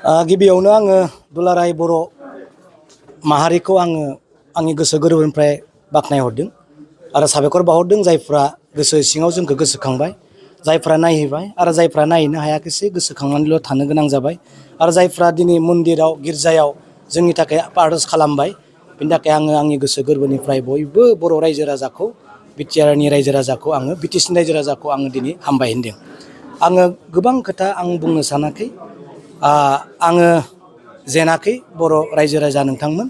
गिबियावनो आङो दुलाराय बर' माहारिखौ आङो आंनि गोसो गोरबोनिफ्राय बाख्नायहरदों आरो साबायखर बावहरदों जायफ्रा गोसो सिङाव जोंखौ गोसोखांबाय, जायफ्रा नायहैबाय आरो जायफ्रा नायहैनो हायाखिसै गोसोखांनानैल' थानो गोनां जाबाय आरो जायफ्रा दिनै मन्दिराव गिर्जायाव जोंनि थाखाय आर'ज खालामबाय बेनि थाखाय आङो आंनि गोसो गोरबोनिफ्राय बयबो बर' रायजो राजाखौ बिटिआरनि रायजो राजाखौ आङो बिटिसिनि रायजो राजाखौ आङो दिनै हामबाय होनदों। आङो गोबां खोथा आं बुंनो सानाखै, आङो जेनाखै बर' रायजो राजा नोंथांमोन,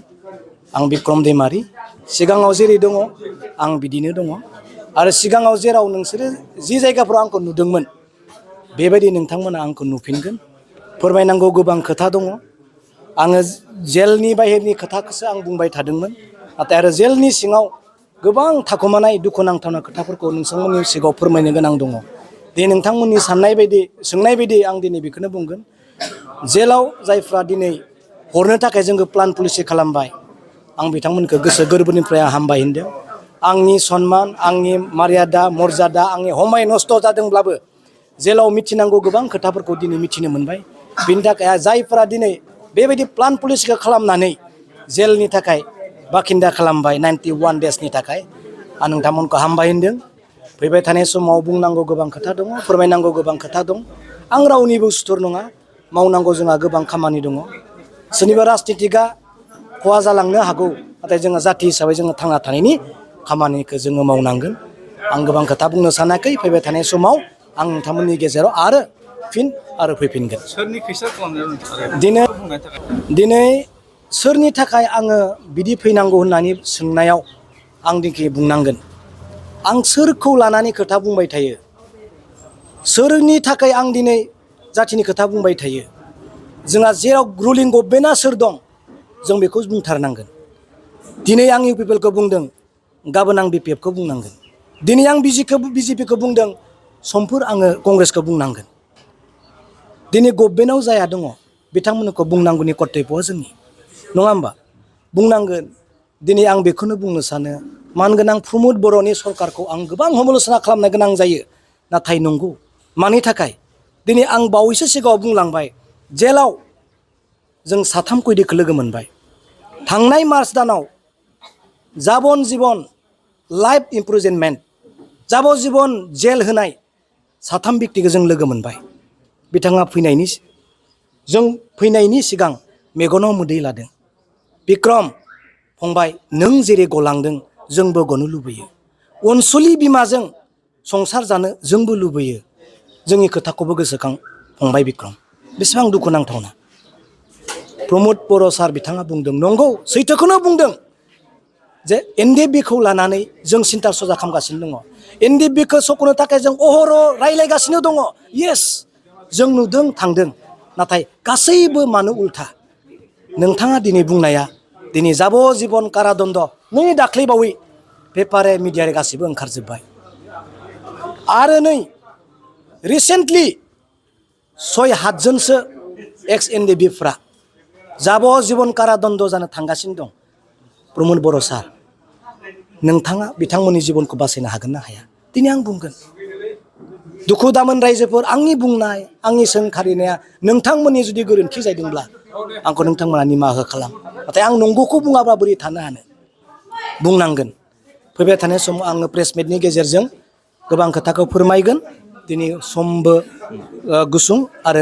आं बिक्रम दैमारि सिगाङाव जेरै दङ आं बिदिनो दङ आरो सिगाङाव जेराव नोंसोरो जि जायगाफ्राव आंखौ नुदोंमोन बेबायदि नोंथांमोना आंखौ नुफिनगोन। फोरमायनांगौ गोबां खोथा दङ। आङो जेलनि बाहेरनि खोथाखौसो आं बुंबाय थादोंमोन, नाथाय आरो जेलनि सिङाव गोबां थाखुमानाय दुखुनांथावना खोथाफोरखौ नोंथांमोननि सिगाङाव फोरमायनो गोनां दङ। दे नोंथांमोननि साननाय बायदि सोंनाय बायदि आं दिनै बेखौनो बुंगोन। जेलाव जायफ्रा दिनै हरनो थाखाय जोंखौ प्लान पलिसि खालामबाय आं बिथांमोनखौ गोसो गोरबोनिफ्राय हामबाय होनदों। आंनि सनमान, आंनि मार्यादा मर्यादा, आंनि हमाय नस्थ' जादोंब्लाबो जेलाव मिथिनांगौ गोबां खोथाफोरखौ दिनै मिथिनो मोनबाय। बिनि थाखाय जायफ्रा दिनै बेबायदि प्लान पलिसिखौ खालामनानै जेलनि थाखाय बाखिन्दा खालामबाय 91 डेजनि थाखाय, आं नोंथांमोनखौ हामबाय होनदों। फैबाय थानाय समाव बुंनांगौ गोबां खोथा दङ, फोरमायनांगौ गोबां खोथा दं। आं रावनिबो सुथुर नङा, मावनांगौ जोंहा गोबां खामानि दङ। सोरनिबा राजनितिकआ खहा जालांनो हागौ, नाथाय जोङो जाथि हिसाबै जोङो थांना थानायनि खामानिखौ जोङो मावनांगोन। आं गोबां खोथा बुंनो सानाखै, फैबाय थानाय समाव आं नोंथांमोननि गेजेराव आरो फिन आरो फैफिनगोन। सोरनि खैसार खालामनायाव दिनै सोरनि थाखाय आङो बिदि फैनांगौ होननानै सोंनायाव आं दिनै बुंनांगोन, आं सोरखौ लानानै खोथा बुंबाय थायो, सोरनि थाखाय आं दिनै जाथिनि खोथा बुंबाय थायो। जोंहा जेराव रुलिं गभर्नमेन्टआ सोर दं जों बेखौ बुंथारनांगोन। दिनै आं इउ पि पि एलखौ बुंदों, गाबोन आं बि पि एफखौ बुंनांगोन। दिनै आं बिजेपिखौ बुंदों, समफोर आङो कंग्रेसखौ बुंनांगोन। दिनै गभर्नमेन्टआव जाया दङ बिथांमोनखौ बुंनांगौनि कर्तब्यआ जोंनि, नङा होमबा? बुंनांगोन। दिनै आं बेखौनो बुंनो सानो, मानगोनां प्रमद बर'नि सरकारखौ आं गोबां समाल'सना खालामनो गोनां जायो, नाथाय नंगौ। मानि थाखाय? दिनै आं बावैसो सिगाङाव बुंलांबाय, जेलाव जों 3 खैदिखौ लोगो मोनबाय। थांनाय मार्च दानाव जाबन जिबन लाइफ इमप्रिजनमेन्ट, जाबन जिबन जेल होनाय 3 बेक्तिखौ जों लोगो मोनबाय। बिथाङा जों फैनायनि सिगां मेगनाव मोदै लादों। बिक्रम फंबाय, नों जेरै गलांदों जोंबो गनो लुबैयो। अनसुलि बिमाजों संसार जानो जोंबो लुबैयो। जोंनि खोथाखौबो गोसोखां फंबाय बिक्रम। बेसेबां दुखु नांथावना। प्रमद बर' सार बिथाङा बुंदों, नंगौ सैथोखौनो बुंदों, जे एनडिएफबिखौ लानानै जों सिन्था सजा खालामगासिनो दङ। एनडिएफबिखौ सख'नो थाखाय जों अहर' रायज्लायगासिनो दङ। येस, जों नुदों थांदों, नाथाय गासैबो मानो उल्था? नोंथाङा दिनै बुंनाया दिनै जाब'जिबन कारादन्द नै दाख्लैबावै पेपारे मिडियारे गासिबो ओंखारजोब्बाय। आरो नै रिसेन्टलि 6-7 जनसो एक्स एनडिएफबिफ्रा जाब'जिबन कारादन्द जानो थांगासिनो दं। प्रमद बर' सार, नोंथाङा बिथांमोननि जिबनखौ बासायनो हागोन ना हाया? दिनै आं बुंगोन। दुखु दामोन रायजोफोर, आंनि बुंनाय, आंनि सोंखारिनाया नोंथांमोननि जुदि गोरोन्थि जादोंब्ला आंखौ नोंथांमोना निमाहा खालाम। नाथाय आं नंगौखौ बुङाब्ला बोरै थानो हानो? बुंनांगोन। फैबाय थानाय समाव आङो प्रेस मिटनि गेजेरजों गोबां खोथाखौ फोरमायगोन। दिनै समबो गुसुं आरो